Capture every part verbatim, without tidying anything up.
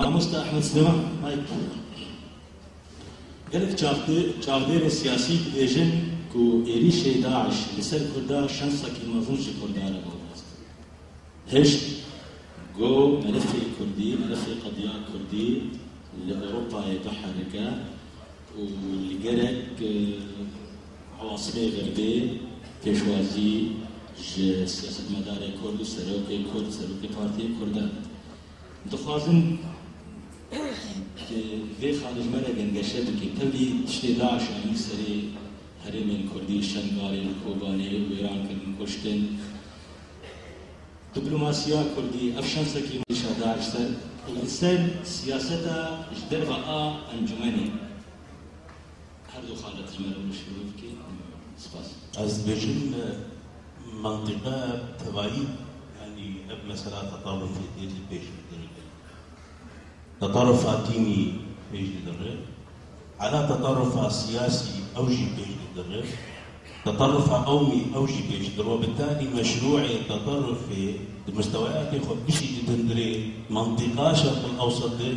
Mamosta Ehmed Silêman, mayk. Gelek çaxdê-, çavdêrê siyasî dibêjin ku êrîşê DAIŞ li ser Kurda şensekî mezin ji Kurdan re bavêst. Hişt, go melefê Kurdî, melefê qediya Kurdî li Ewropayê biherike û li gerek, e, ewasimê Xerbê pêşwazî ji siyasetmedarê Kurd û serokê Kurd, serokê Partiyê Kurdan. Dixwazim, e, vê xalê ji me re gengeşe bike. Tevlî tiştê DAIŞ anî serê herêmên Kurdî, Şengalê, li Kobanê, wêran kirin, kuştin. Diplomasiya Kurdî, ev şensekî êrîşa DAIŞ ser û li ser siyaseta ji derve a encûmenê. Her du xalet ji me re muşîrû bike. Spas. Ez dibêjim, e, mentiqe tevayî, yanî ev mesela tetarufê tê li pêş bigirin. Tetarufa dînî pêş didire. Hela tetarufa siyasî ew jî pêş didire. Tetarufa qewmî ew jî pêş didire. Bitalî meşrûê tetarufê di mustewayatê xwe gişî didindirê mentiqa Şerqil Ewsat de.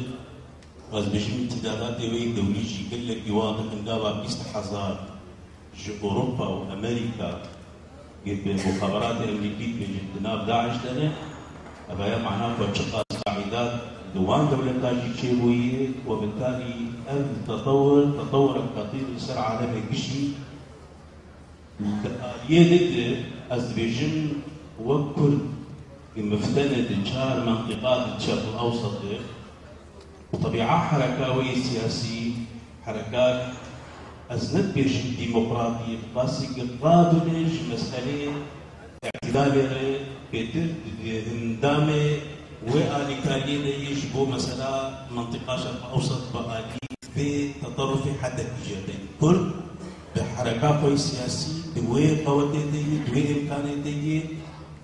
Ez bêjim, îtîdadatê wê dewlî jî gelekî wa bi hingava bîst hezar ji Ewropa û Amerîka, yê bi muxaberatê Amerîkî dibêjin di nav DAIŞ de ne. Ev ya mana ku çiqas taîdat di wan dewleta jî çêbûye û bitalî ev tetewir, tetewirek xetîr li ser alemê gişî. Di aliyê din de ez dibêjim, wek Kurd, ku miftene di çar mentiqa di Şerqil Ewsat de, bi tebîa hereka wê yê siyasî, hereka, ez ne dibêjim demokratî, qasî ki qabile ji meselê îtidalê re bêtir di, di endamê wê alîkariyê de yê ji bo mesela mentiqa Şerqil Ewsat bi alî vê tetarufê hedekî jê re. Kurd bi hereka xwe yê siyasî, di wê qewetê de yê, di wê îmkanê de yê,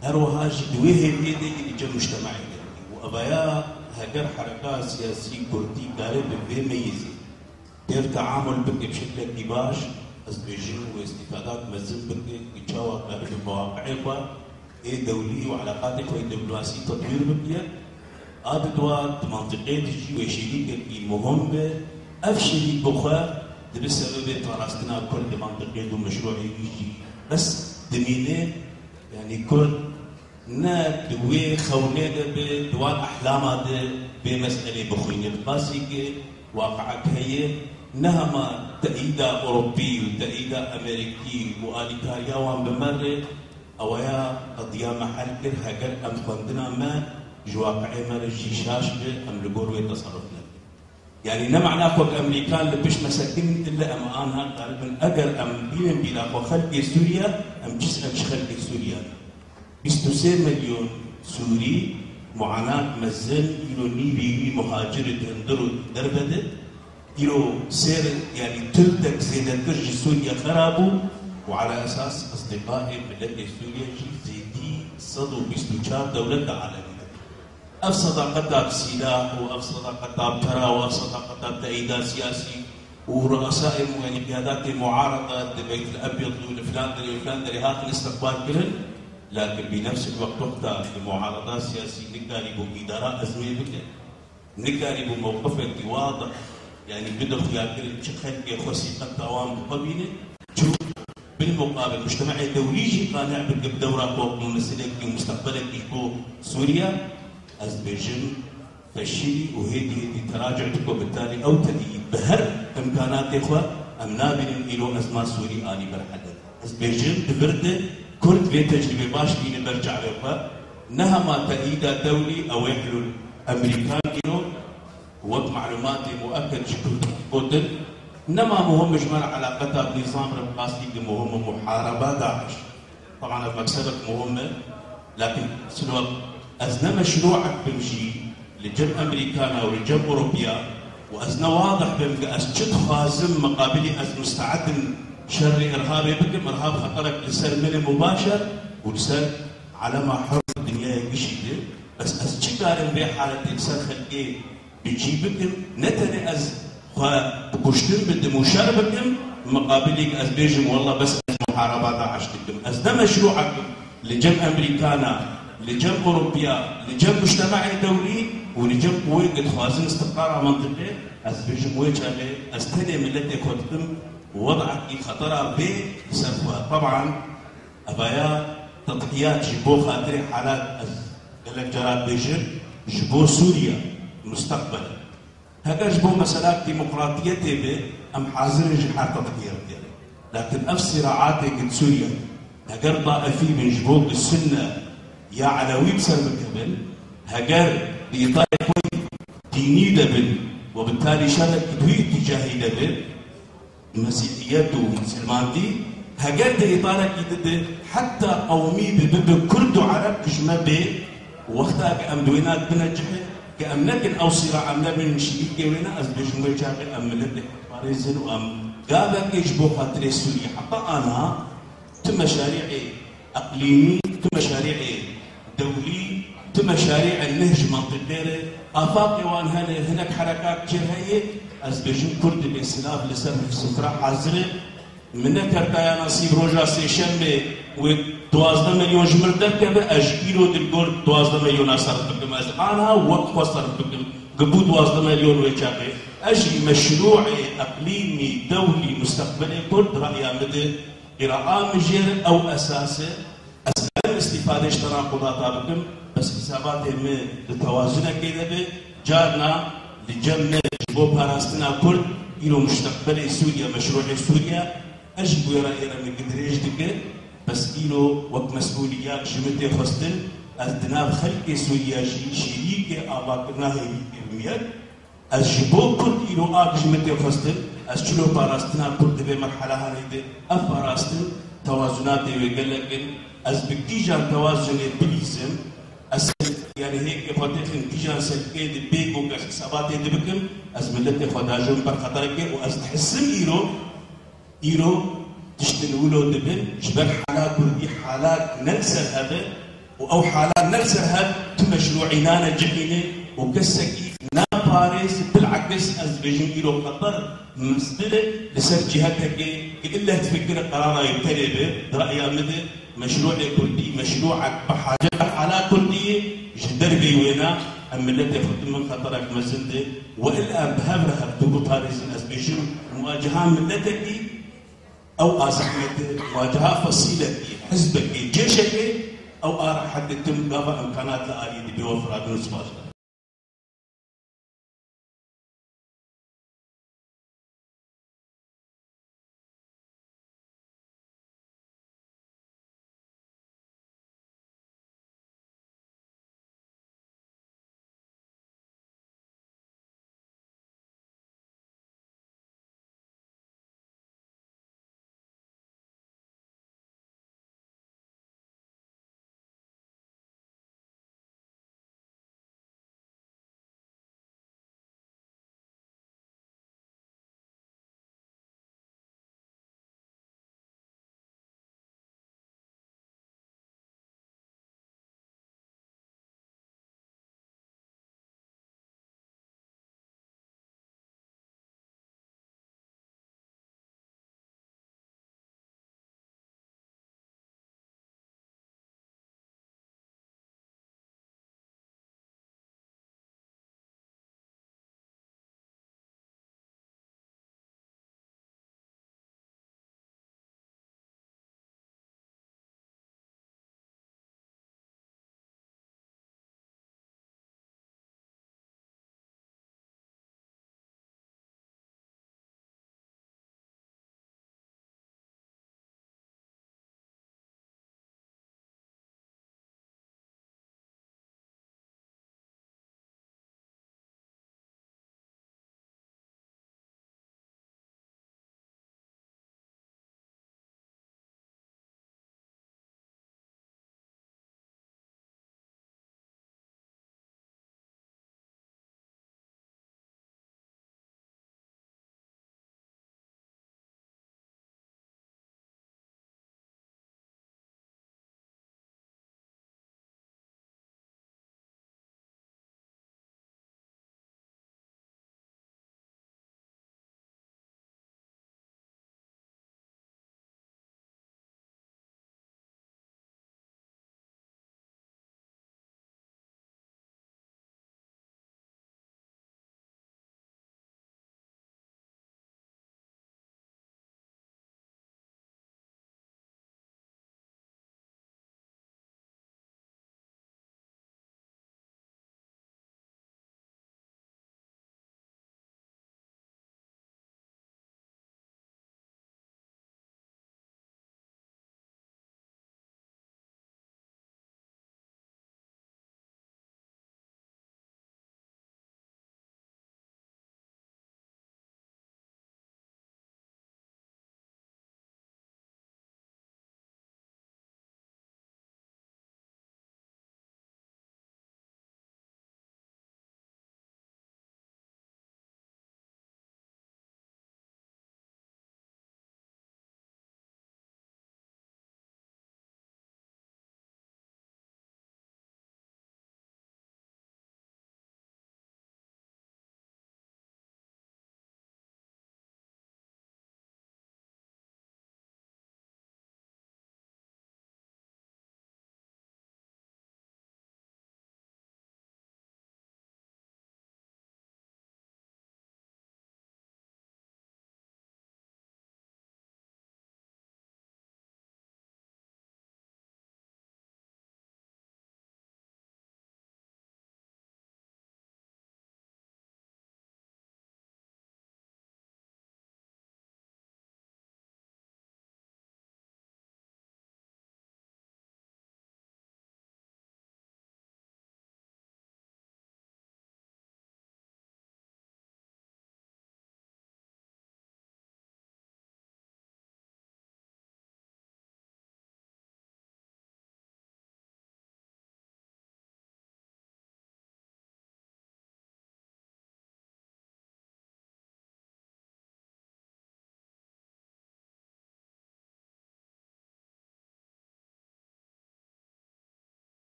her wiha jî di wê hêviyê de yê li cem mujtemaê de. Û evaya heger hereka siyasî kurdî kare bi vê meyizê têr teamul bike bi şeklekî baş, ez dibêjim û îstîfadat mezin bike, ku çawa kare bi mewaqi'ê xwe ê dewlî û eleqatê xwe yê diplomasî tetwîr bikiye. A di dua di mantiqê de jî wê şerîkekî muhim be. Ev şerîk bi xwe dibe sebebê parastina Kurd di mantiqê de û meşrûê wî jî bes dimîne. Yanî Kurd ne di wê xewnê de be, di wan ehlama de bê meselê bixwîne. Qasî ki waqi'ek heye, ne hema teîda Ewropî û teîda Amerîkî û alîkariya wan bi me re, ew ya qediya me hel kir, heger em xwendina me ji waqi'ê me re jî şaş be, em li gor wê teserruf nekin. Yanî ne mana ku Amerîkan li pişt me sekinî, ille em anha karibin. Eger em bînin bîra xwe xelkê Sûriye, em çi, em ji xelkê Sûriye ne. Bîst û sê milyon Sûrî, muanat mezin, îro nîvî wî muhacir û di hundir û derve de. Îro sêr, yanî tiltek zêdetir ji Sûriye xera bû û ala esas asdîqayê miletê Sûriye jî zêdî sed û bîst û çar dewlet di alemê de. Ev sedaqeta bi sîlah û ev sedaqeta bi pera û ev sedaqeta bi teîda siyasî û ruesayê mu-, yanî qiyadatê muarada di Beyt el Ebyed û li filan derê û filan derê hatin istiqbal kirin. Lakin bi nefs el-weqt wexta li muarada siyasî nikarîbû îdara ezmê bike, nikarîbû mewqifekî wadih, yanî bide xuyakirin çi xelkê xwe sîqeta wan bi xwe bîne, çi bilmuqabil mujtemaê dewlî jî qane bike bi dewra xwe û meselekî û mustaqbelekî ji bo Sûriye, ez dibêjim, feşilî û hêdî hêdî teraci dike, bitalî ew tevî bi her imkanatê xwe em nabînin îro ezma Sûrî anî ber hed. Ez dibêjim, di vir de Kurd vê tecrîbê baş dîne ber çavê xwe, ne hema teîda dewlî, ew ê hilûl Amerîkan îro, wek malûmatê mueked ji Kurdan gotin, nema muhim ji me re eleqeta bi nîzam re bi qasî ki muhim e muhareba DAIŞ. Teban ev meksebek muhim e, lakin silwek ez ne meşrûek bim jî li cem Amerîkana û li cem Ewropiya û ez ne wadih bim ki ez çi dixwazim, miqabilî ez musteed im şerê irhabê bikim, irhab xeterek li ser min e mubaşer û li ser alema hewr dinyaya gişî de. Bes ez çi karim vê haletê li ser xelkê bi cî bikim, ne tenê ez xwe bi kuştin bidim û şer bikim, miqabilî ki ez bêjim, wela bes ez muhareba DAIŞ dikim. Ez ne meşrûek im li cem Amerîkana Li cem Ewropiya, li cem mujtema'ê dewlî û li cem quwê ku dixwazin istiqrara mentiqê, ez dibêjim wê çaxê ez tenê miletê xwe dikim, wed'ekî xetera bê li ser xwe. Teban, evaya tedhiyat ji bo xatirê halat, ez gelek cara dibêjim, ji bo Sûriye, musteqbel. Heger ji bo mesela demokratiyetê be, em hazir in ji her tedhiyek bigerin. Lakin ev siraatê ku di Sûriye, heger daifî bin ji bo ku sunne ya elewî bi ser bikevin, heger di îtayê xwe dînî de bin û bi talî şerek di wî îtîcahî de bin, Mesîhiyet û Misilmantî, heger di îtarekî di de heta qewmî bi, bibe Kurd û Ereb dijme bê, wexta ke em di wêna dibine cihê, ke em nekin ew sîra, em nebin şirîkê wêna, ez dibêjim wê çaxê em miletê xwe diparêzin û em gavekê ji bo xatirê Sûriyê. Heta aniha tu meşarî'ê eqlîmî, tu meşarî'ê dewlî, tu meşarî'ê neh ji mentiqê re, afaqê wan hene, hinek herekat çê heye, ez dibêjim Kurd divê silav li ser sifra hazir e. Min nekertaya nasîb roja sêşemê wê duwazdeh milyon ji min derkeve, ez ji îro di gor duwazdeh milyona serf bikim. Ez aniha wek xwe serf bikim. Ku bû duwazdeh milyon wê çaxê. Ez jî meşrû'ê eqlîmî, dewlî, musteqbelê Kurd, ra'ya min de, qîraa min jê re ew esas e. Ez berem îstîfadê ji te re xwe data bikim, bes hîsabatê min di tewazunekê de be, carna li cem me ji bo parastina Kurd, îro musteqbelê Sûriye, meşrû'ê Sûriye, ez ji bo wê re êre min gidirêj dike, bes îro wek mesûliya ji min tê xwestin, ez di nav xelkê Sûriye jî şirîkê avakirina hêvî kevim yek. Ez ji bo Kurd îro a dijmin tê xwestin, ez çilo parastina Kurd di vê merhela hanê de, ev parastin tewazunatê wê gelek in, ez bi kîjan tewazunê bilîzim, ez, yanî hêkê xwe têxin kîjan selkê de bê ku ez hisabatê de bikim, ez miletê xwe dajim ber xeterekê û ez dihisim îro, Îro tiştin wilo dibin, ji ber hala Kurdî hala ne li ser hev e û ew hala ne li ser hev tu meşrûî nane cihînê û kesekî naparêz, bilakis ez dibêjim îro xeter mizgin e li ser cîhetekê ku illeh difikire qerara yê tenê be, di ra'ya min de meşrûê Kurdî, meşrûek bi hacet e hala Kurdî ye, ji derveyî wêna em miletê xwe dimin xeterek mezin de. We illa em bi hev re hevdû biparêzin, ez dibêjim muwaceha miletekî, ew a zehmetê, muwaceha fesîlekî, hizbekî, cêşekê, ew a rehet dikim, gava imkanat li alî dibe we firadin û spas.